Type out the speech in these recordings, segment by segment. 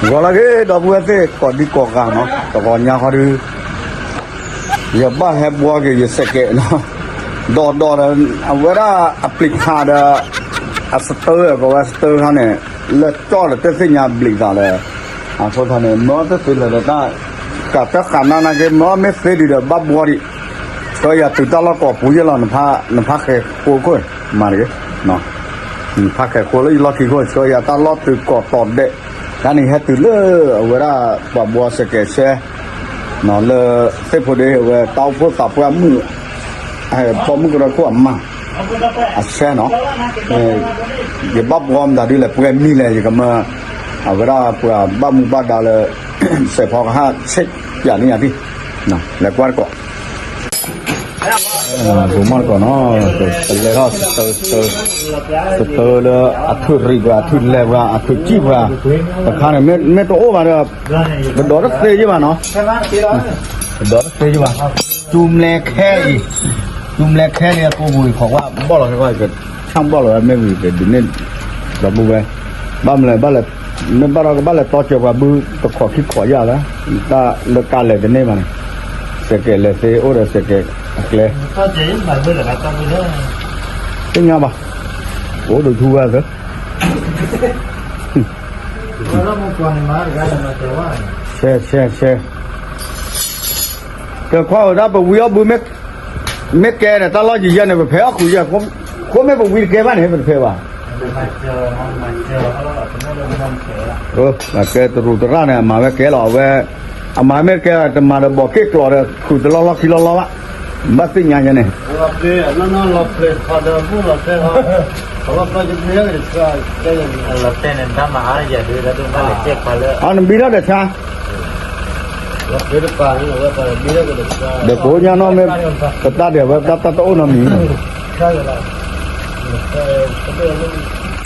ဂီၤလၢအဂ့ၤ ဒီပုၢ်ဝဲၢ်သ့ၣ် ကိးဒံကိးဂၤနီၤ, တဂီၤညါဃီဒုး ယဘၣ်ဟဲဘှီက့ၤယစဲးကဲးနီၤ, ဒီးဒီးဒီး အဝဲဒၣ်အပျံၤခးဒီး အစတၢၢ် ကိးဝဲစတၢၢ်ခါန့ၣ် လၢကၠီၣ်လၢတသ့ၣ်ညါဘျံးသးလၢ အဃိသတးန့ၣ် မၢတသ့လၢာ်ဒီးတၢ် ကးတၢ်ဃးနါနာ်က့ မၢမ့ၢ်သ့ဒံးဒီးဘၣ်ဘှီဒံး, ဆှၢယၤတုၤတၢ်လီၢ်ကိးပူၤယဲၢ်လီၤ နဖးဃဲၤဃိခိၣ် မၤတဂ့ၤ နဖးဃဲၤဃိလၢယလီၢ်ခံခိၣ် ဆှၢယၤတၢ်လီၢ်တုၤကိးတီၤဒဲး, တၢ်န့ၣ်ဟဲတုၤလၢအဝဲဒၣ်ပှၤဘှီစဲးကဲးဆှဲ လၢသ့ၣ်ဖိဒ့ အဝဲတၢ်အိၣ်ဖှိၣ်သးပှၢ်မုၣ် ပိာ်မုၣ်ကရၢခိၣ်အမါ အဆဲနီၤ, ယဘၣ်ဘှီမတၤဒုလဲၣ် ပှဲၤမံၤလဲၣ် ယကမၢ အဝဲဒၣ်ပှၤဘၣ်မူဘၣ်ဒါလၢ စဲးဖီကဟၣ်ဆဲးပၠးန့ၢ်ယၤသ့ၣ်, လဲၤကွၢ်တကိး ဂိၤမီၢ်တကိးနီၤ, ပလဲၤထီၣ် စတၢၢ်လၢအထုးရံးပှၤ အထုးလဲၤပှၤ အထုးစံၣ်ပှၤ, တခါန့ၣ် မ့ၢ်တအိၣ်ဘၣ်ဒီး ပဒိးတသ့ယဘၣ်နီၤ, ပဒိးတသ့ယဘၣ်, တူၢ်မဲခဲအံၤ, တူၢ်မဲခဲန့ၣ် အကိာ်ပူၤအံၤ ခိးကွၢ်ဘီၣ်လီၤခဲကွၢ် ဆၣ်ဘီၣ်လီၤဝဲ မ့ၢ်ဝံၤကဒုးန့ၢ် ဒီပုၢ်ဝဲၢ်, ဘၣ်မလဲၣ် ဘၣ်လဲၣ် မ့ၢ်ဘၣ်ဒီးကဘၣ်လဲၤတီစၢၤပှၤဘု တခိးခံခိးယၤလၢ တၢ်လၢကါလဲၤတန့ၢ်ဘၣ်န့ၣ်, စဲးကဲးလဲၤသ့အိၣ်ဒီးစဲးကဲးအကျဲ, သ့ၣ်ညါဘၣ်, အိၣ်ဒုးထူဝဲသၢ ဆဲဆဲဆဲ, ကခွါအိၣ်ဒၣ်ပဝံအီၣ်ဘု မ့ၢ်ကဲဒီး တၢ်လီၢ်ယံၤယဲၢ်န့ၣ် ပဖဲအီၣ်ဃုာ်ယဲၢ်, ဃိမ့ၢ်ပဝံတကဲဘၣ်န့ၣ် ပတဖဲဘၣ်, ကဲတရူးတရၣ်န့ၣ် အမၤဝဲကဲလီၤ အဝဲ, အမၤမ့ၢ်တကဲ တမၤဒီးဘီးက့ၣ်ကျိးဒီး ဃုာ်တလီၢ်လီၢ်ခံလီၢ်လီၢ်ဘၣ်, ဘၣ်သ့ၣ်ညါယဲၢ်န့ၣ် အနဘံထီၣ်ဒီးဆါ, ဒီးကိးညါနီၢ်မ့ၢ် ပတၢ်ဒဲးဝဲ ပတၢ်တအိၣ်နီတမံၤ,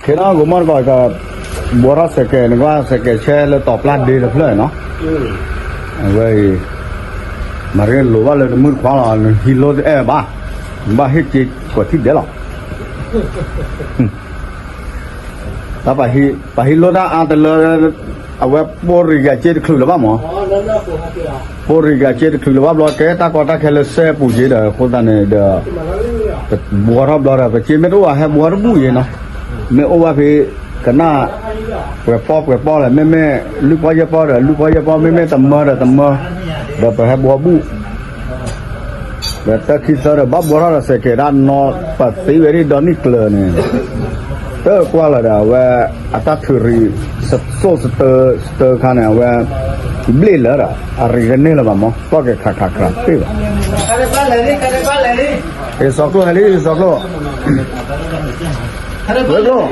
ခဲနီၢ်ဂိၤမီၢ်တကိးက ဘှီထီၣ်စဲးကဲး နကွၢ်စဲးကဲးဆဲလၢတီၤပျၢ်ဒ့တဖျၢၣ်နီၤ, အဝဲအံၤ မၤရ့လိၤဘၣ်လၢတမုၢ်တခွါလီၤ နဟံးလိတအဲၣ်ဘၣ်, ဘၣ်ဟ့ၣ်က့ၤကွၢ်ထံၣ်ဒဲးလီၤ တၢ်ပာ်ဟံးလိတၢ်အါတလၢ အဝဲပိာ်ရံၣ်ဂၤစ့တချုးလၢၤဘၣ်မး, ပိာ်ရံၣ်ဂၤစ့တချုးလၢၤဘၣ်ဘျီ ကဲတၢ်ကီတၢ်ခဲလၢစဲပူၤက့ဒီး အဃိသတးန့ၣ်ဒီး ဘှီထီၣ်ဘျီဒီး ပစ့မ့ၢ်တအိၣ်ဘၣ် ဟဲဘှီတဘူၣ်အံၤနီၤ, မ့ၢ်အိၣ်ဘၣ်ဖဲ ကနၣ် ပှဲၤပီၢ်ပှဲၤပီၢ်လၢ မ့မ့ၢ်လွံၢ်ပီၢ်ယဲၢ်ပီၢ်ဒီး လွံၢ်ပီၢ်ယဲၢ်ပီၢ် မ့မ့ၢ်တမၢဒီးတမၢ ဒီးပဟဲဘှီဘူၣ် ဒီးတၢ်ခံသၢဒီး ဘၣ်ဘှီထီၣ်ဒီးစဲးကဲးဒၣ်နီၢ်ပသံဝဲဒၣ်ဒီနံၣ်ကျၢၤန့ၣ်, တကွၢ်လီၤဒီးအဝဲ အတၢ်ထုးရံး စိၣ်စတၢၢ် စတၢၢ်ခါန့ၣ် အဝဲ ဘျ့ၣ်လၢဒီး အရံးတန့ၢ်လၢၤဘၣ်မး ပီၢ်က့ၤခးခးခးတ့ၢ်ဘၣ်, စီၤကျိၣ်ဟဲလံ စီၤကျိၣ် ကျိၣ်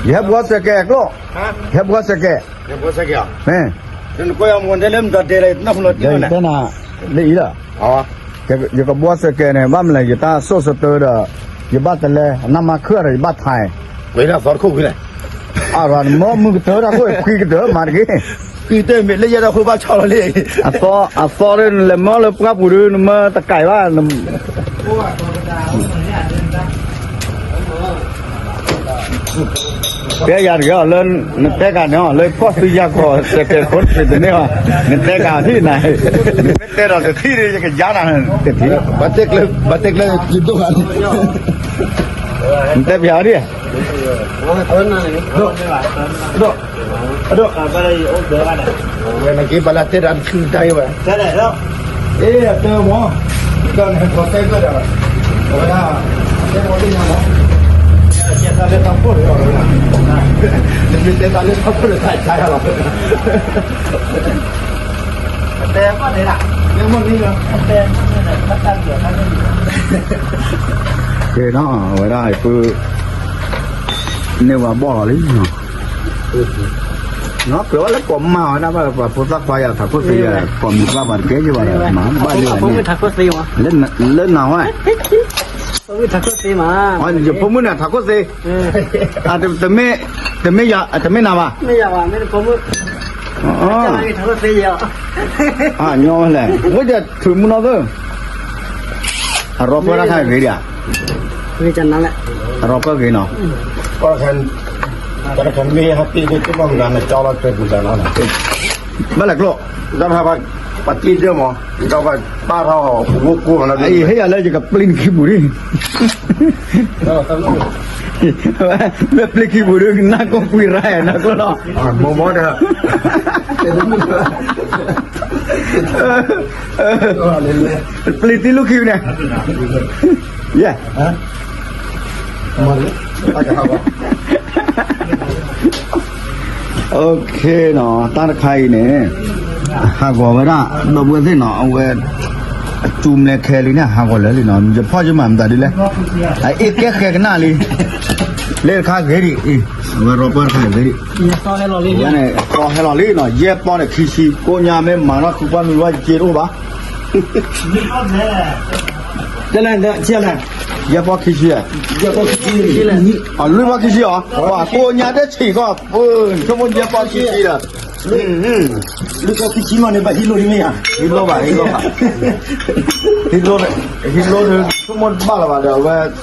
ယဟဲဘှီစဲးကဲးကျိၣ်, ယဟဲဘှီစဲးကဲး, မ့ၢ် တဲနၤ လၢအံၤလီၤ, ယကဘှီစဲးကဲးန့ၣ် ဘၣ်မနုၤလဲၣ် ယတၢ်စိၣ်စတၢၢ်ဒီး ယဘၣ်တလဲ နမၤခၢၣ်ဒီး ယဘၣ်ထါ, အရၤနမၢမုၢ်ကတၢၢ်တၢ်ခိၣ် ဖှံကတၢၢ်မၤတက့ၢ်, အသီ အသီဒီး နလဲၤမၢလၢပှၢ်ပူၤဒီး နမၢတကဲဘၣ် တဲယၤတဂ့ၤအီၤလၢ နတဲကးန့ၣ်အီၤ လၢကီၢ်သူယၤကီၢ် စဲးကဲးခိၣ်တဖျၢၣ်တန့ၢ်ဘၣ်, နတဲကးထံၣ်နၤ, နမ့ၢ်တဲဒီးတထံၣ်ဒီး ယကယါနၤတထံၣ်, ဘၣ်တဲကျဲ ဘၣ်တဲကျဲ နတဲပျးအီၤဒ်, အဒိၣ် ဝဲနက့ၤပှၤလၢတဲတၢ်တချုးတၢ်အံၤဝဲ, အ့ အတဲမ့ၢ်, ကန့ၣ် ခီတဲကၢၢ်ဒီး, အဝဲဒၣ် တဲမ့ၢ်သ့ၣ်ညါမ့ၢ်, တဲတၢ်လၢတၢ်ဖိတဂၤဝဲဒၣ်, နမ့ၢ်တဲတၢ်လၢတၢ်ဖိဒီးတၢ်ယါယၤလီၤ, တဲမ့ၢ်န့ၣ်လီၤ, တဲမ့ၢ်န့ၣ်လီၤ, ကဲနီၤ အဝဲဒၣ်အံၤ ပ န့ၢ်ဝဲဘီၣ်လီၤလံ, ကျၢၤဝဲလၢကိးမၤဝဲဒၣ်ဘၣ် ပှၤဖိသၣ်ခွါယၤ ထးခိၣ်သ့ယၤ ကိးမံၤပှၢ်ပှၤတကဲယဘၣ်ဒီး မၤဘၣ်ယဘၣ်န့ၣ်, လၢနၤဝဲ, ယဖိမုၣ်န့ၣ် ထးခိၣ်သ့, တမ့ၢ်ယၤ တမ့ၢ်နၤဘၣ်, အညီလဲၣ် ဝဲယထုးမုၢ်နီၢ်သၢ အရီပၢတၢ်ခါဂ့ၤဒၣ်, အရီပၢဂ့ၤနီၤ, တၢ်တခါမ့ၢ်ဟဲပ့ၢ်ဒ်တဘၣ်မတၤန့ၣ် ကၠီလီၤကဲပူၤတၢ်နီၤ, ဘၣ်လဲၤကျိ, တၢ်တခါပှၤပ့ၢ်ဒၣ်မး, ဒီးပှၤပာ်ထီၣ်ဟီၣ်ဖိကိၢ်မးနီၤ, အံၤဟ့ၣ်ယၤလၢယကပျ့ၤနခံပူၤဒ်, မ့ၢ်ပျ့ၤခံပူၤဒ် နၢ်ကိၢ်ကွံာ်ရၢ်နီၤကျိနီၤ, မ့ၢ်မ့ၢ်ဒီး ပျ့ၤသံလူၢ်ခံန့ၣ်, ယဲ OK နီၤ, တၢ်တခါအံၤန့ၣ် ဟးဂီၤဝဲဒၣ် ဒီပုၢ်ဝဲၢ်သ့ၣ်နီၤ, အဝဲ အစူမဲာ်ခဲလံန့ၣ် ဟးဂီၤလၢာ်လံနီၤ, ယဖီၣ်ယမၤမတၤဒ်လဲၣ်, အအ့ၣ်ကဲဃဲကနၣ်လံ, လၢတခါဂ့ၤဒံးအံၤ, အဝဲရီပၢၢ်တခါဂ့ၤဒံး, ယဲန့ၣ် တီဟဲလီၤလံနီၤ, ယဲၢ်ပီၢ်န့ၣ်ခံဆံ, ကိးညါမ့ၢ်မၤထီၣ်ဃုပှၢ်မံၤဝဲယက့တအိၣ်ဘၣ် တလဲၣ်, ယဲၢ်ပီၢ်ခံဆံ, လွံၢ်ပီၢ်ခံဆံအီၤ, ကိးညါတဆံးကီၢ်, ဆိကမိၣ်ယဲၢ်ပီၢ်ခံဆံဒီး, လွံၢ်ပီၢ်ခံဆံမးန့ၣ် ဘၣ်ဟံးလိၢ်ဒ်မ့ၢ်ဧါ, ဟံးလိၢ်ဘၣ်, ဟံးလိၢ်ဘၣ်, ဟံးလိၢ်, ဟံးလိၢ်ဒီး ဆိကမိၣ်တဘၣ်လၢၤဘၣ်ဒီး အဝဲ ဘၣ်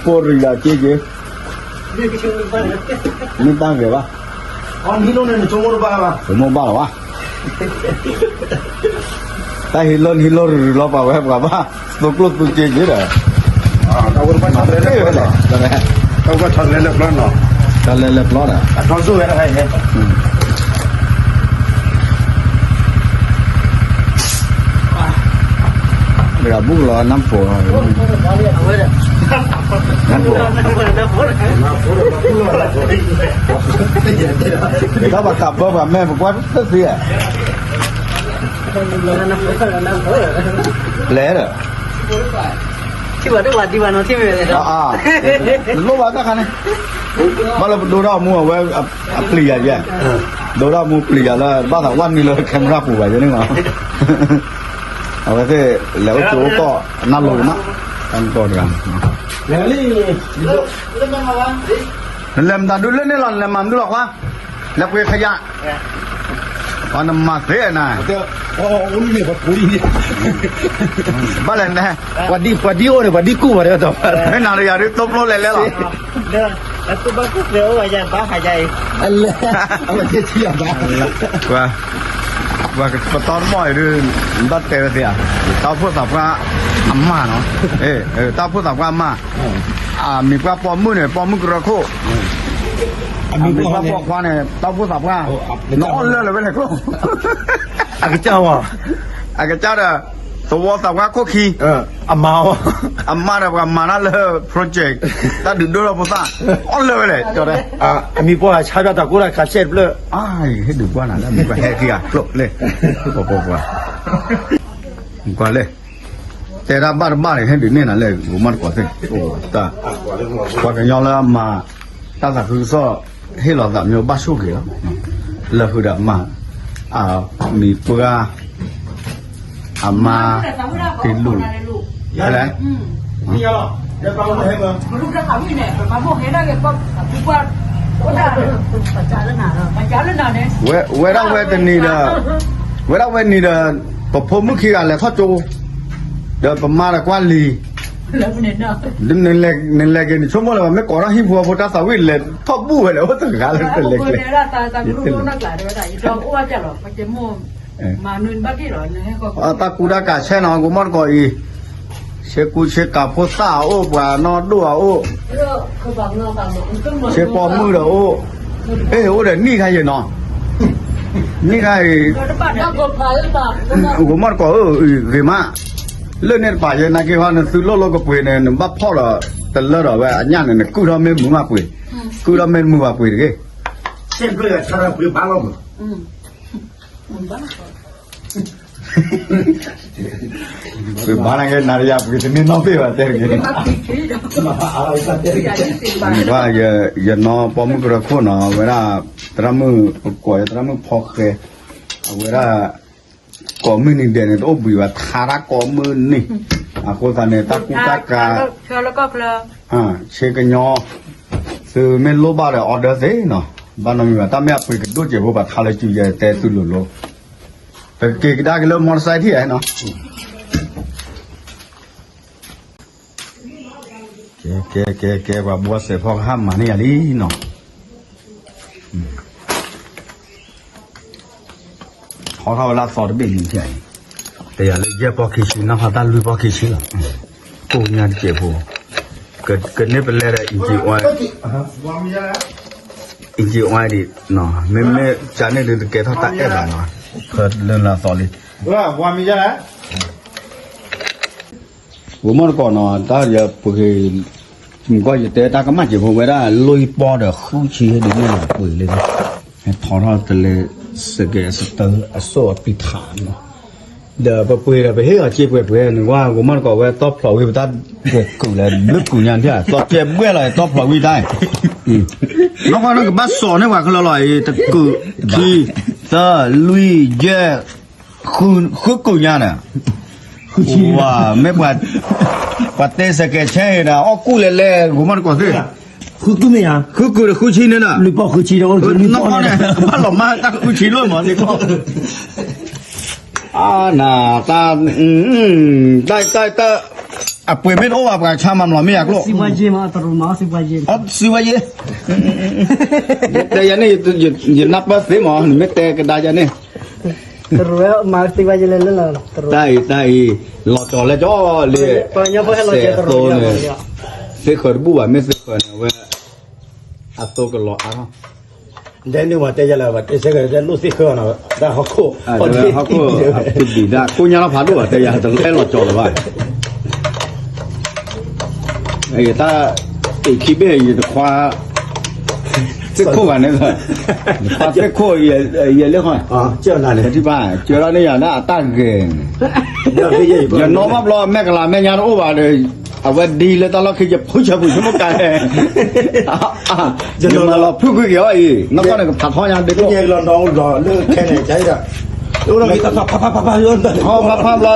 ကိးရံၣ်ဒီးက့က့ မ့ၢ်တၢ်ဂ့ၤဘၣ်, ဆိကမိၣ်တဘၣ်လၢၤဘၣ်, တၢ်ဟံးလိၢ်နဟံးလိၢ်ရူၤရူၤလီၤပာ်ဝဲပှၤဘၣ်, သူကျိၣ်သူစ့က့ဒီး, တၢ်ဝဲ, တၢ်လဲၤလဲၤပျီဒီး တဂၤဘူၣ်လီၤနၢ်ဖိ, နၢ်ဖိ, တၢ်ဘၣ်ကးဘၢပှၤမဲာ်ပကွၢ်တသ့ဧါ, ပျဲဒီး ထံၣ်ဘၣ်တဝၤဒံးဘၣ်နီၤထံၣ်မ့ၢ်, လိၣ်ဘၣ်တၢ်ခါန့ၣ်, ဘၣ်လၢပဒိတၢ်မူအဝဲ, အပျံၤယၤယဲ, ဒိတၢ်မူပျံၤယၤလၢ ဘၣ်သးဝဲနုာ်လၢ camera ပူၤဘၣ်ယဲန့ၣ်မး, အဝဲသ့ၣ်လဲၤအိၣ်ကၠိအိၣ်ကီၢ် နၢ်လိၤမး, တၢ်ကီတဂၤ, နလဲၤမတၤဒုလၢန့ၣ်လီၤ, နလဲၤမၤမနုၤလီၤခွါ, လဲၤပှ့ၤခယၣ် ပှၤနမၤသ့နၤ, ဘၣ်လဲၣ်, ပှၤဒ်အိၣ်န့ၣ် ပှၤဒ်ကူၣ်ဘၣ်ဒီး, မ့ၢ်နၤဒီးယၤဒ်သိပျိလဲၤလဲၤလီၤ, ပှၤ, ပတီၢ်တမီၢ်အံၤဒ် ဘၣ်တဲဝဲသ့ဧါ, တၢ်အိၣ်ဖှိၣ်သးပှၢ်အမါနီၤ, တၢ်အိၣ်ဖှိၣ်သးပှၢ်အမါ, အမံၤပှၢ်ပိာ်မုၣ်န့ၣ် ပိာ်မုၣ်ကရၢခိၣ်, အမံၤပှၢ်ပိာ်ခွါန့ၣ် တၢ်အိၣ်ဖှိၣ်သးပှၢ်, နအီၣ်လၢလၢၤဝဲလဲၣ်ကျိ, အကစၢ်ဝဲ, အကစၢ်ဒီး သဝီသးပှၢ်ခိၣ်ခံ, အမါ, အမါဒီးပှၤမၤတၢ်လၢ project တၢ်ဒုးဒိၣ်ထီၣ်ဖိသၣ်, အီၣ်လၢဝဲလဲၣ်, အမံၤပှၢ်ဆါဒၣ်တၢ်ကိၢ်တၢ်ဂီၤစဲးတဖျၢၣ်, ဟဲဒုးပှၢ်နၤလၢမံၤပှၢ်ဟဲက့ၤအကျိၣ်လဲၣ်, ပှၤ, ပှၤ, ပှၤ, ကွၢ်လဲၣ်, တဲဒၣ်ဘၣ်တဘၣ်န့ၣ် ဟဲဒုးနဲၣ်နၤလၢ ဂိၤမီၣ်တကိးသ့ၣ်, ပှၤကညီလၢအမၤ တၢ်သးခုကစီၣ် ဟ့ၣ်လီၤသးမ့ၢ်ဘၣ်ဆိၣ်ဂ့ၤလီၤ, လၢဃုာ်ဒီးမၤ, အမံၤပှၢ်, အမါ, တ့လူၢ်, လဲၣ်, ဝဲဒၣ်ဝဲတနံၤဒီး, ဝဲဒၣ်ဝဲနံၤဒီး, ပဖိမုၣ်ခံဂၤလဲၤထီၣ်ကၠိ, ဒီးပမါဒီးကွၢ်လံၤ, နလဲၤက့ၤနဆိကမိၣ်လၢၤဘၣ် မ့ၢ်ကိးထီၣ်ဟံၣ်ဖိအဖိတၢ်သးဝံၣ်လဲၤထီၣ်ဘူၣ်ဝဲလဲၣ် အိၣ်တဂၤလၢတလဲၤကျဲ, တၢ်ကူတၢ်ကၤဆဲနီၤ ဂိၤမီၣ်တကိးအံၤ, ဆ့ကူဆ့ကၤဖိသၣ်အအိၣ် ပှၤနီၢ်ဒိၣ်အအိၣ်, ဆ့ပိာ်မုၣ်ဒီးအိၣ်, အဲၣ်အိၣ်ဒီးနံၣ်ခါယဲၢ်နီၤ, နံၣ်ခါအံၤ, ဂိၤမီၣ်တကိးဧၢ, ဂ့ၤမး, လၢန့ၣ်တပာ်ယဲၢ် နာ်က့ၤဟီ နသုလိၣ်လိၣ်ကပှ့ၤန့ၣ် နဘၣ်ဖီၣ်ဒီးတလၢဒီးဝဲအညၣ်န့ၣ် နကုၢ်ထီၣ်မ့ၢ်မုာ်မးပှ့ၤ, ကုၢ်ထီၣ်မ့ၢ်မုာ်ဘၣ်ပှ့ၤတဂ့ၤ ပှ့ၤဘၣ်နာ်က့ နၤဒီးယၤပှ့ၤတန့ၢ်နီတဘ့ၣ်ဘၣ်တဲတဂ့ၤ, ယနီၢ်ပိာ်မုၣ်ကရၢခိၣ်နီၤ အဝဲဒၣ် သရၣ်မုၣ် ပကိးယဲၢ်သရၣ်မုၣ်ဖီဃဲ, အဝဲဒၣ် ကိးမုၢ်နံၤဒဲးန့ၣ် တအိၣ်ဘှံးဘၣ် ထါတၢ်ကိးမုၢ်နံၤ, အဃိသတးန့ၣ် တၢ်ကူတၢ်ကၤ ဆ့ကညီ, သုမ့ၢ်လိၣ်ဘၣ်ဒီး order သ့နီၤ, ဘၣ်နီတမံၤဘၣ် တၢ်မ့ၢ်အပှ့ၤကဒိၣ်စဲးဖိဘၣ်ထါလၢစုယဲၢ်တဲသုလိၤလိၤ, ပကက့ၤကဒါက့ၤလၢ motorcycle ထံၣ်ဧါနီၤ, ကဲ ကဲ ကဲ ကဲ ပှၤဘှီစဲးဖီကဟၣ်မၤန့ၢ်ယၤလံနီၤ, ထီၣ်ဝဲလၢအသီတဘ့ၣ်လံထံၣ်အံၤ, တယၤလၢယဲၢ်ပီၢ်ခံဆံ နီၢ်ဖးတၢ်လွံၢ်ပီၢ်ခံဆံလီၤ, ကိၣ်ညါတစဲးဖိ, ကန့ၢ်ပလဲဒီး engine oil, engine oil ဒံး, မ့မ့ၢ်ကန့ၢ်ဒုးတကဲထီၣ်တၢ်အဲၣ်ဘၣ်နီၤ, ဖဲလၢလၢအသီလံ ဂိၤမီၢ်တကိးနီၤ, တၢ်ယပှ့ၤ, မ့ၢ်ကီၢ်ယတဲတၢ်ကမၣ်စဲးဖိဝဲဒၣ် လွံၢ်ပီၢ်ဒီးဃုဆံဒ်န့ၣ်လီၤ ပှ့ၤလံ, ထီထီၣ်တလဲ စကဲးစတၢ အစိၣ်အပံထးနီၤ, ဒီးပပှ့ၤဒီးပဟ့ၣ်အီၤစ့ပှဲၤပှဲၤန့ၣ် ကွၢ်ဂိၤမီၢ်တကိးဝဲတီဖျိးဝံၤပတၢ်ကိးကုာ်လဲၣ် ဘျုးကုာ်ညါဒၣ် တီစဲးဘှဲၣ်လီၤ တီဖျိးဝံၤတၢ် နီၢ်ကွၢ်န့ၣ်ကဘၣ်စိာ်န့ၢ်ပှၤခဲလၢာ်လီၤအံၤ တကုာ်, ခံ, သၢ, လွံၢ်, ယဲၢ်, ဃုကုာ်ညါဒီး, ဝၤ, မ့ၢ်ပှၤ, ပှၤတဲစကဲးဆဲဒီး အီၣ်ကူၣ်လဲၤလဲၤ ဂိၤမီၢ်တကိးသ့ၣ်, ဃုကုာ်မ့ၢ်ဧါ, ဃုကုာ်ဒီးဃုဆံန့ၣ်ဒီး, လွံၢ်ပီၢ်ဃုဆံဒီး, နီၢ်ကွၢ်န့ၣ် ကဘၣ်လီၤမၢ်တၢ်ဃုဆံလီၤမးန့ၣ်ကီၢ် အနၤ, တၢ်, တၢ်, တၢ်, အပှ့ၤမ့ၢ်တအိၣ်ဘၣ် ပှၤဆါမၤမလီၤမ့ၢ်ယၤကျိၣ်, စီးပွားရေးမး, တရူးမး, စီးပွားရေး, စီးပွားရေး, တဲယၤန့ၣ်, ယနၢ်ပၢၢ်သ့မး နမ့ၢ်တဲကဒါယၤန့ၣ်, တရူးမး, စီးပွားရေးလဲၤလၢလီၤ, တၢ်အံၤ, တၢ်အံၤ, လီၤကၠီၤလဲကၠီၤလံ, ပှၤကညီဖိဟဲလီၤကၠီၤတရူးန့ၣ်, သ့ၣ်ဃၢၤတဘူၣ်ဘၣ် မ့ၢ်သ့ၣ်ဃၢၤန့ၣ် အဝဲ အသိကလီၤအါထီၣ် ဒဲန့ၣ်ဝဲတဲယၤလၢ ပှၤတဲဆၢကတီၢ်တဲလိၣ်သ့ၣ်ဃၢၤနီၤ, တၢ်ဟီၣ်ခိၣ်, ဟီၣ်ခိၣ်, အပူၤဒံးဒၣ် ကိၣ်ညါထီၣ်ဖးဒိၣ်ဘၣ် တဲယၤတလဲလီၤကၠီၤလၢၤဘၣ်, တၢ်, အံၤခံဘ့ၣ်ယတခွါ, သ့ၣ်ခိၣ်ဂၤန့ၣ်, ယခွါသ့ၣ်ခိၣ်, ယလဲၤဃီ, ထံဘၣ်, ကၢထီၣ်န့ၢ်ယၤဒၣ်အတၢ်ဂဲၤန့ၣ်, ယနီၢ်ဘၣ်ဘျီ မဲာ်ကလၤမဲာ်ညါတအိၣ်ဘၣ်ဒီး, အဝဲဒ်လၢတၢ်လီၢ်ခံ ယဖုဆၢဖုဆၢမိၢ်ကါလဲၣ် ယမၤလီၤဖုကွံာ်က့ၤအီၤအံၤ နီၢ်ကီၢ်န့ၣ် ကဖးထီညါဒ့ကိၣ်, ဖးဖးဘျီ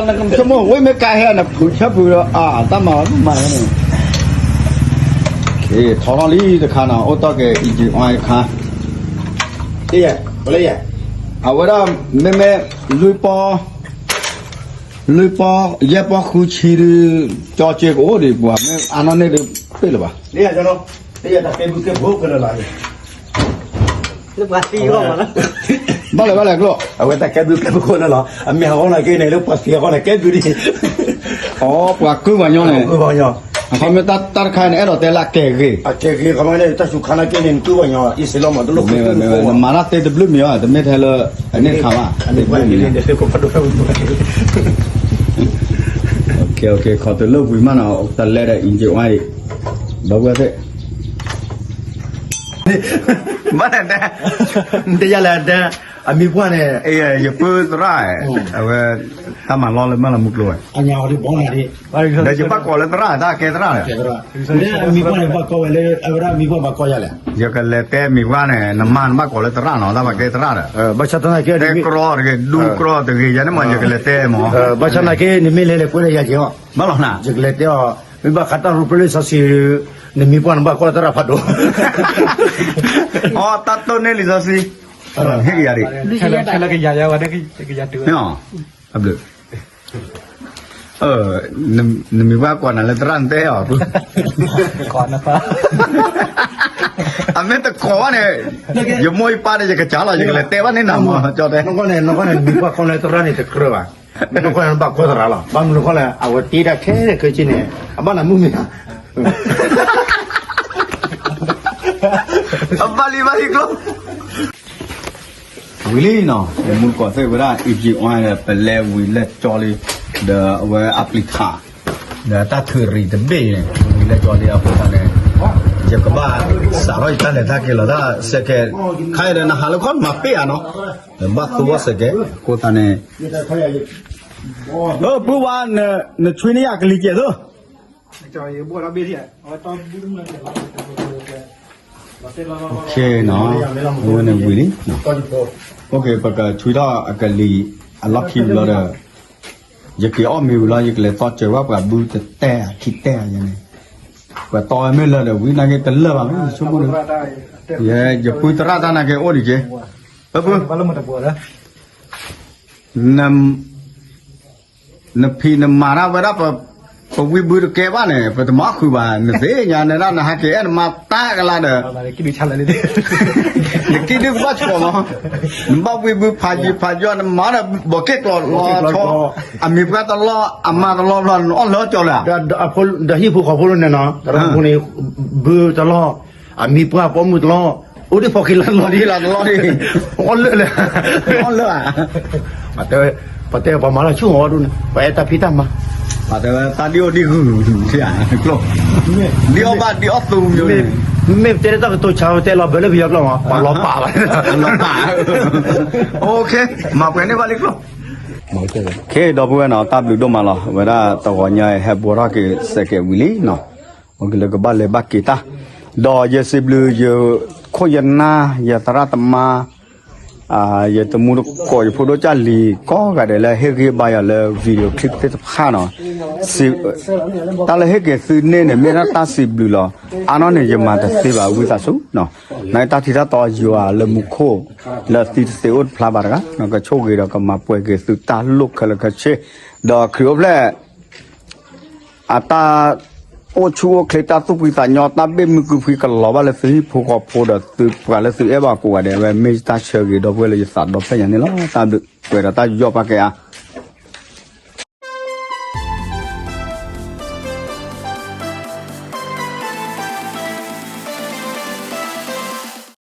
နကဆိကမိၣ် ဝဲမ့ၢ်ကါဟဲန့ၣ် ဖုဆၢဖုဒီး အတၢ်မၤအီၤဒိၣ်မးန့ၣ်, ထီထီၣ်လံတခါနီၤ အိၣ်တီၢ်က့ၤ engine oil တခါ, အဝဲဒၣ် မ့မ့ၢ် လွံၢ်ပီၢ် လွံၢ်ပီၢ် ယဲၢ်ပီၢ်ဃုဆံဒုး ကၠီစ့ကအိၣ်ဒံးပှၤ မ့ၢ်အါနီၢ်န့ၢ်ဒုး ပ့ၣ်လၢၤဘၣ်, ဘၣ်လဲၣ်ဘၣ်လဲၣ်ကျိၣ်, အဝဲတၢ်ကဲဘျုးကဲဖှိၣ်လၢလီၤ အမ့ၢ်ဟီၣ်ခိၣ်နာ်က့န့ၣ် လၢပှၤသံအဃိန့ၣ် ကဲဘျုးဒ်, အပှၤကုၢ်ပှၤညီန့ၣ်, အခီမ့ၢ်တၢ်တခါန့ၣ် အဲၣ်ဒိးတဲလၢအကဲဂ့ၤ, အကဲဂ့ၤ အခီမ့ၢ်န့ၣ် တၢ်စူၤခါနာ်က့န့ၣ် ကုၢ်ပှၤညီ အံၤစ့လီၤမး တလိၣ်ဃုာ် နမၤတၢ်သ့တဘျုးမံၤအီၤ တမ့ၢ်ထဲလၢ အန့ၣ်တခါဘၣ်, တဘျုးမံၤ ခီတုၤလၢဝံၤမးနီၤ တလဲဒီး engine oil ဒီး ဘၣ်ဝဲသ့ၣ်, ဘၣ်နတဲ, နတဲယၤလဲၣ်တဲ, အမံၤပှၢ်န့ၣ်, ယပုၢ်သရၣ်, အဝဲ, တၢ်မၤလီၢ်လၢမ့ၢ်လီၤမူကျိၤဝဲ, ဒီးယဘၣ်ကိးလၢသရၣ် တၢ်ကဲသရၣ်ဒီး, မံၤပှၢ်န့ၣ်ဘၣ်ကိးဝဲလၢ အဝဲဒၣ်မံၤပှၢ်ဘၣ်ကိးယၤလဲၣ်, ယကလဲၤတဲမံၤပှၢ်န့ၣ် နမါနဘၣ်ကိးလၢသရၣ်နီၤ တၢ်ဘၣ်ကဲသရၣ်ဒီး, ဘၣ်ဆၣ်သနာ်က့ တဲကြီတဂ့ၤ ဒူကြီတဂ့ၤ ယၤန့ၣ်မး ယကလဲၤတဲမး, ဘၣ်ဆၣ်သနာ်က့ နမ့ၢ်လဲၤလဲၤကွဲးဒီးယၤက့ၤအီၤ, ဘၣ်လီၤနၤ, ယကလဲၤတဲအီၤ, မ့ၢ်ဘၣ်ဃးတၢ်ရူပလၢလံာ်စီဆှံ, နမံၤပှၢ်နဘၣ်ကိးလၢသရၣ်ဖးဒိၣ်, အီ တၢ်တိၢ်န့ၢ်လံာ်စီဆှံ, ဟ့ၣ်ကယၤဒံး, အဘျုး နမံၤပှၢ်ကိးနၤလၢသရၣ်နတဲအီၤ, အမ့ၢ်တကိးဘၣ်န့ၣ်, ယမိၢ်ယပၢ်န့ၣ် ယကစၢ်လီၤ ယကလဲၤတဲဘၣ်န့ၢ်နၤမး ကၠီတဲ, နမံၤပှၢ်ကိးနၤလၢသရၣ်န့ၣ်တကြၢးဘၣ်, နမံၤပှၢ်ကိးနၤလၢဘၣ်ကိးသရၣ်လီၤ ဘၣ်မနုၤဃိလဲၣ် အဝဲတ့တၢ်ခဲလၢာ်ခဲဆ့န့ၣ်, အဘၣ်နၤမုၢ်မ့ၢ်ဧါ အဘၣ်လံဘၣ်လံကျိ ဝံၤလံနီၤ, မူကိးသ့ၣ်ဝဲဒၣ် engine oil ဒီး ပလဲဝံၤလၢကၠီလံ, ဒီးအဝဲအပျံၤခး, ဒီးတၢ်ထုးရံၣ်တဘ့ၣ်န့ၣ် ဝံၤလၢကၠီလံအဃိသတးန့ၣ်, ယကဘၣ်စးထီၣ်ယတၢ်လဲၤတၢ်က့ၤလီၤတၢ်စဲးကဲး, ခါအံၤဒီးနဟးလၢခီၣ်နမၤပ့ၢ်ဧါနီၤ, ဒီးဘၣ်သိဝဲစဲးကဲး အဃိသတးန့ၣ်, ပုၢ်ဝဲၢ် နဆွံန့ၢ်ယၤကလံၤကဲးသိ နီၤ, အဝဲန့ၣ်ဝံၤလံ, ပကထုးထီၣ်အကလံၤအလီၢ်ခံဘျီဒီး, ယက့ၤအီၣ်မ့ၤဝံၤလီၤ ယကလဲၤတီစၢၤဝဲပှၤဘုတတဲအခံတဲအယဲန့ၣ်, ပှၤတီဝဲမ့ၢ်လၢဒီးဝံၤနာ်က့တလၢာ်ဘၣ်မ့ၢ်ဆိကမိၣ်ဒီး, ယပုၢ်သရၣ်တၢ်နာ်က့အိၣ်ဒံးက့, ပုၢ် နဖံးနမၤတၢ်ဝဲဒၣ်ပ ပဝံဘုတကဲဘၣ်န့ၣ် ပတမၤဃုာ်ဘၣ် နသ့ၣ်ညါနဒၣ် နဟးက့ၤအဲၣ်နမၤတၢ်ကလါဒီး နကံၣ်ဒုကဘၣ်ဆိးမး, နဘၣ်ဝံဘုဖးယံၤဖးယီၤ နမၤဒီးဘီးက့ၣ်ကျီးလီၤဆီ, အမံၤပှၢ်တလီၢ် အမါတလီၢ်ဘျီ နအီၣ်လၢကၠီလၢၤ, ဒီးဟံၣ်ဖိဃီဖိန့ၣ်နီၤ တရၢဖိန့ၣ် ဘုတလီၢ် အမံၤပှၢ်ပိာ်မုၣ်တလီၢ်, အိၣ်ဒံးဖီၣ်က့ၤလၢလီၤဒံးလၢတလီၢ်ဒံး, အီၣ်လၢာ်လၢာ်, အီၣ်လၢာ်ဧါ, ပတဲ ပတဲပှၤမၤလၢဆူၣ်အီၤဒ်န့ၣ် ပအဲၣ်တၢ်ဖံးတၢ်မၤ, ပတဲဝဲတၢ်ဒ်အိၣ်ဒ်ဂုၢ်, ဒ်အီၣ်ဘၣ်ဒ်အီၣ်သူမ့ၢ်, မ့ၢ်ပတဲလၢတၢ်ကတိၤဆါ ပတဲလီၤဘၢလၢပယီၤကျိာ်မး ပှၤလီၤပာ်ဘၣ်, လီၤပာ်, မၤပှဲၤန့ၢ်ဘၣ်လံကျိာ်, ဒီပုၢ်ဝဲၢ်နီၤ တၢ်ဘျုးဒိၣ်မးလီၤ ဝဲဒၣ်တဂီၤညါဟဲဘှီထီၣ်က့ၤစဲးကဲးဝံၤလံနီၤ, အိၣ်က့ၤလၢကဘၣ်လဲၤဘၣ်က့ၤတၢ်, ဒီးယစံးဘျုးယခိၣ်ယနၢ် ယသရၣ်သမါ ယတမူတကိး ယဖိဒိၣ်ကၢ်လံၤ ကိးဂၤဒဲးလၢဟ့ၣ်ဂံၢ်ဘါယၤလၢ video clip သ့ၣ်တဖၣ်နီၤ, တၢ်လၢဟ့ၣ်က့ၤသုန့ၣ်န့ၣ် မ့ၢ်ဒၣ်တၢ်စံးဘျုးလီၤ, အါနီၢ်န့ၣ် ယမၤတသ့ဘၣ် ဝံသးစူၤ, နတၢ်ထံတၢ်တီယွၤလၢမူခိၣ် လၢအသံတသ့အိၣ်တဖျါဘၣ်တဂၤ, ကဆိၣ်ဂ့ၤဒီးကမၤပှဲၤက့ၤသုတၢ်လိၣ်ခဲလၢာ်ခဲဆ့, ဒီးခရံာ်အိၣ်ဖျဲၣ် အတၢ်အိၣ်ဆူၣ်အိၣ်ချ့ တၢ်သူၣ်ဖှံသးညီ တၢ်ဘ့ၣ်မုၢ်ကုဖှံကလီၤဘၣ်လၢသုဟံၣ်ဖိဃီဖိဒီးသုပှၤလၢသုအဲၣ်ဘၣ်ကိးဂၤဒဲး အဝဲမ့ၢ်ယတၢ်ဆၢဂ့ၤ ဒီပုၢ်ဝဲၢ်လၢယသးဒီဖျၢၣ်ညါန့ၣ်လီၤ. တၢ်ဘျုးကွဲးဒီးတၢ်ယူးယီၣ်ပာ်ကဲအါ